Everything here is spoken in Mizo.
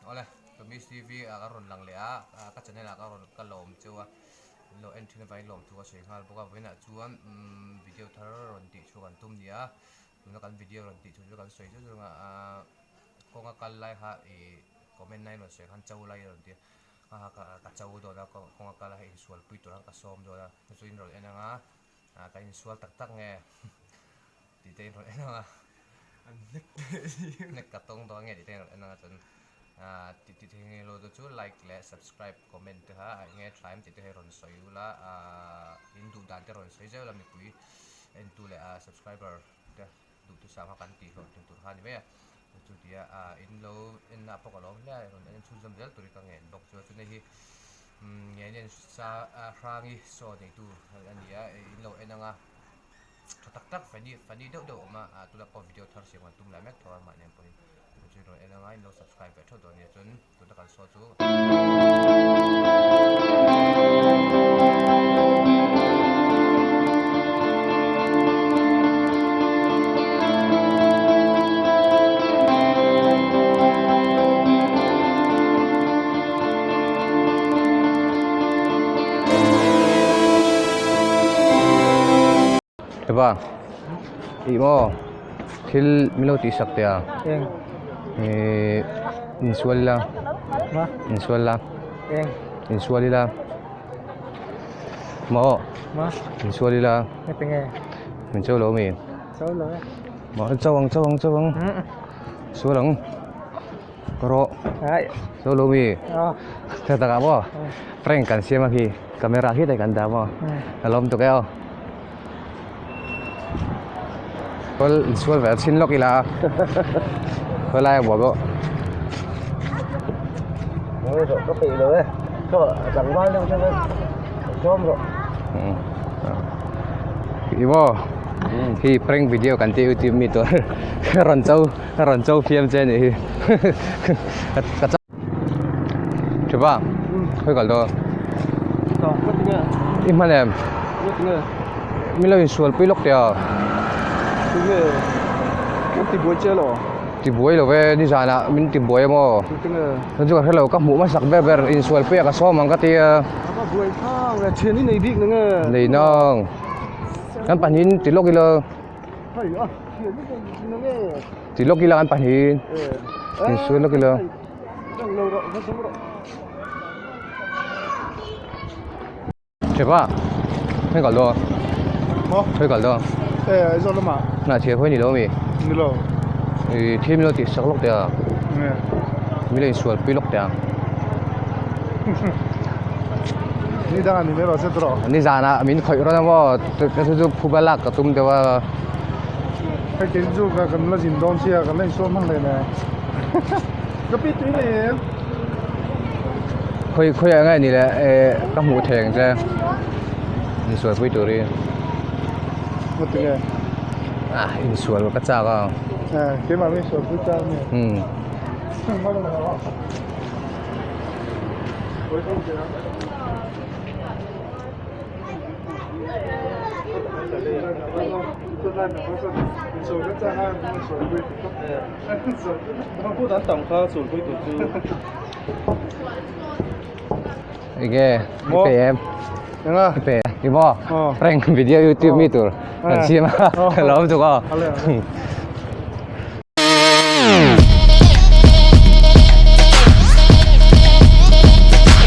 Awle, Tommy's TV ah ka rawn lang leh a, ka channel ah ka rawn ka lawm cheu a, min lo en thin avangin lawmthu ka sawi nghal bawk a, vawiinah chuan video thar rawn tih chhuak an tum nia, tuna kan video rawn tih chhuak chu kan sawi zeuh zeuh a, kawnga kal lai kha ih comment na in rawn sawi khan cho lai a rawn ti a, ka cho dawn a, kawnga kal a hei insualpui tur khan ka sawm dawn a, chu chu in rawn en ang a. Ah ka insual tak tak nge tih te in rawn en ang a hnek ka tawng dawn nge tih te in rawn en ang a chuan ah tih tih thei nge lo te chu like leh subscribe comment te kha eng nge tha em tih te hi rawn sawi ula ah in duh dan te rawn sawi zeuh la mipui entu leh ah subscriber te duhthusam kha kan tih hlawh tling tur kha a ni mai a chu tia ah in lo en na pawh ka lawm hle a rawn en chhunzawm zel turin ka ngen bawk chu a chune hi umm nge nen sa hrangi saw neitu a ni a in lo en ang a tha tak tak funny funny deuh deuh a awm a ah tunah pawh video thar siam kan tum lai mek tho a mahni ang pawhin chu rawn en ang a in lo subscribe ve theuh dawn nia chuan tuna kan saw chu. Eva ih maw thil min lo tih sak teh a ih insual ila insual ila insual ila maw insual ila min cho lo mi maw cho ang cho ang cho ang sual ang. Rawh Zo lo mi Thil takah maw prank kan siam a khi camera khi te kan dah maw a lawm tuk e aw Khawl insual ve a chhin lawk ila khawi lai a buai pawh Ka peih lo e tlangval deuh deuh e sawm rawh Ih maw hi prank video kan tih youtube mi tur rawn cho Ka rawn cho fiam che anih hi ka cho Thipa khawi kal dawn I hman em Min lo insual pui lawk teh a Tibuai lo ve nizanah min tibuai a maw Chu ka hrelo ka hmuh hmasak ber ber insual pui a ka sawm ang ka ti a Nei nang Kan pahnihin ti lawk ila. Ti lawk ila kan pahnihin insual lawk ila Thipa hei kal dawn hei kal dawn hnah thiam hawi ni lo ami ih thil min lo tih sak lawk teh a min lo insual pui lawk teh a Nizanah min khawih rawn a maw ka chu chu phuba lak ka tum deuh a. Hei kei chu ka kan la zin dawn sia kan la insual hmang leh nen ka pi tui nei em. Khawi khawi ah nge ni le eh ka hmuh thei ang che insual pui turin. Ngawt nge? Ah insual ka chak a. Eh keimah min insual pui chak a ni. Um. Enge i pe em i pe i maw prank video youtube mi tur kan siam a lawm tuk aw.